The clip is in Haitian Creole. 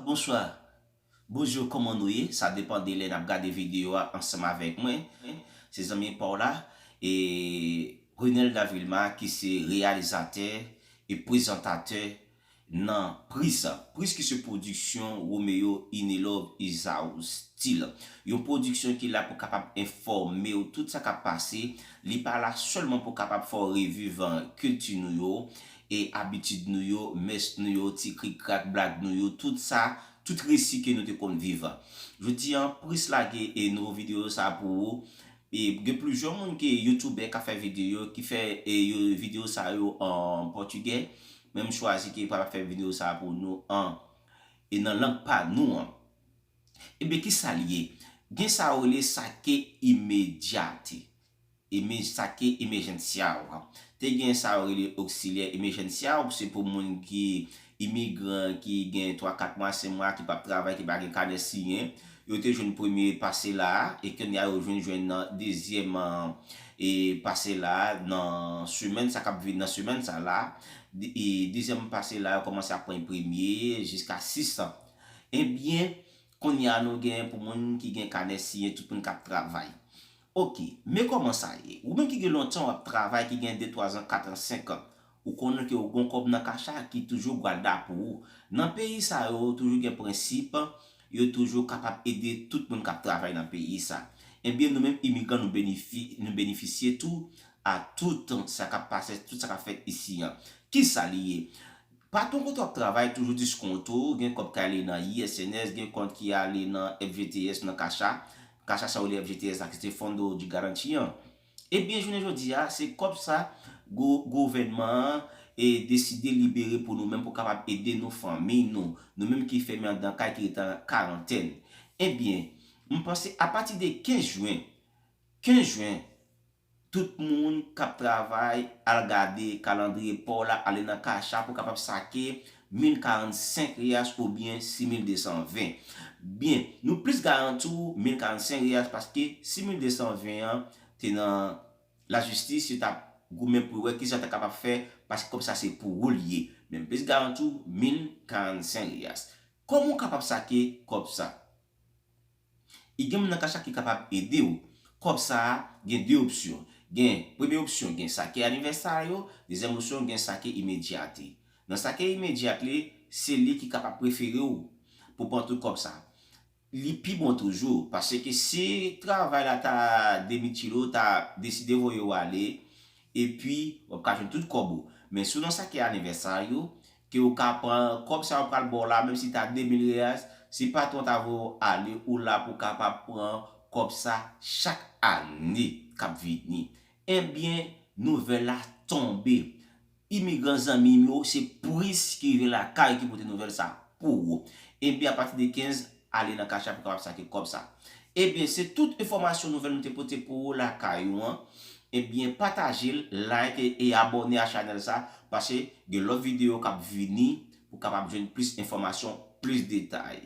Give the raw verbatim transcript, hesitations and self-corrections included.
Bonswa, bonjou, kòman nou ye? Sa depann de lè n ap gade videyo a ansanm avèk mwen. Se zanmi pa w la, e Renel Davilma ki se reyalizatè e prezantatè nan Pris. Pris ki se pwodiksyon Romeo Inelove Isaou Style. Yon pwodiksyon ki la pou kapab enfòme w tout sa k ap pase. Li pa la sèlman pou kapab fè w reviv kilti nou yo, e abitid nou yo, mès nou yo, ti krik krak blag nou yo, tout sa, tout resi ke nou te konn viv. Jodi a, Pris lage e nouvo videyo sa pou ou. E gen plizyè moun ki youtubè k ap fè videyo, ki fè e yo videyo sa yo an pòtigè. Men m chwazi ke pa fè videyo sa pou nou an e nan lang pa nou an. Ebyen, ki sa l ye? Gen sa yo rele sake imedyate. Eme, sake emejensyal. Te gen sa yo rele oksilyè emejensyal, se pou moun ki imigran, ki gen twa, kat mwa, senk mwa, ki p ap travay, ki pa gen kanè siyen. Yo te jwenn premye pase la a, e kounye a yo jwenn jwenn nan dezyèm e pase la a, nan semèn sa k ap vin, nan semèn sa la a, e dezyèm pase la a, yo kòmanse ap pran premye jiska sis san. Ebyen, kounye a nou gen pou moun ki gen kanè siyen, tout moun k ap travay. Oke, men kòman sa ye? Ou menm ki gen lontan w ap travay, ki gen de, twa zan, kat an, senk an, ou konnen ke w gon kòb nan kach la ki toujou gwalda pou ou. Nan peyi sa yo, toujou gen prensip, yo toujou kapab ede tout moun k ap travay nan peyi sa. Ebyen, nou menm imigran, nou benefi-, nou benefisye tou a tout sa k ap pase, tout sa k ap fèt isi an. Ki sa li ye? Patwon kote w ap travay toujou diskonte w, gen kòb ki ale nan I S N S, gen kont ki ale nan F G T S, nan kacha. Kacha sa yo rele F G T S la, ki se Fondo de Garantia an. Ebyen, jounen jodi a, se kòb sa gou-, gouvènman an e deside libere pou nou menm, pou kapab ede nou fanmi nou, nou menm ki fèmen anndan kay, ki rete an karantèn. Ebyen, m panse apati de kenz jen, kenz jen, tout moun k ap travay al gade kalandriye pa w la, ale nan kacha pou kapab sake mil karannsenk riyas oubyen sis mil de san ven. Byen, nou plis garanti w mil karannsenk riyas paske sis mil de san ven an te nan lajistis, yo t ap goumen pou wè kisa yo ta kapab fè, paske kòb sa se pou ou li ye. Men m plis garanti w mil karannsenk riyas. Kòman w kapab sake kòb sa? E gen moun nan kacha ki kapab ede w. Kòb sa a gen de opsyon. Gen, premye opsyon, gen sake anivèsè yo, dezyèm opsyon, gen sake imedyate. Nan sake imedyate, se li ki kapab prefere w pou pran tout kòb sa. Li pi bon toujou, paske si travay la ta demitire w, ta deside voye w ale, epi w ap ka jwenn tout kòb ou. Men si w nan sake anivèsè yo, ke w ka pran kòb sa yo pral ba w la, menm si ta de mil riyas, si patwon ta voye w ale, ou la pou w kapab pran kòb sa chak ane k ap vini. Ebyen, nouvèl la tonbe. Imigran zanmi m yo, se Pris ki rive lakay ki pote nouvèl sa pou ou. Ebyen, apati de kenz, ale nan kacha pou kapab sake kòb sa. Ebyen, se tout enfòmasyon nouvèl nou te pote pou ou lakay ou an. Ebyen, pataje l, like e, e abòne a chanèl sa, paske gen lòt videyo k ap vini pou kapab jwenn plis enfòmasyon, plis detay.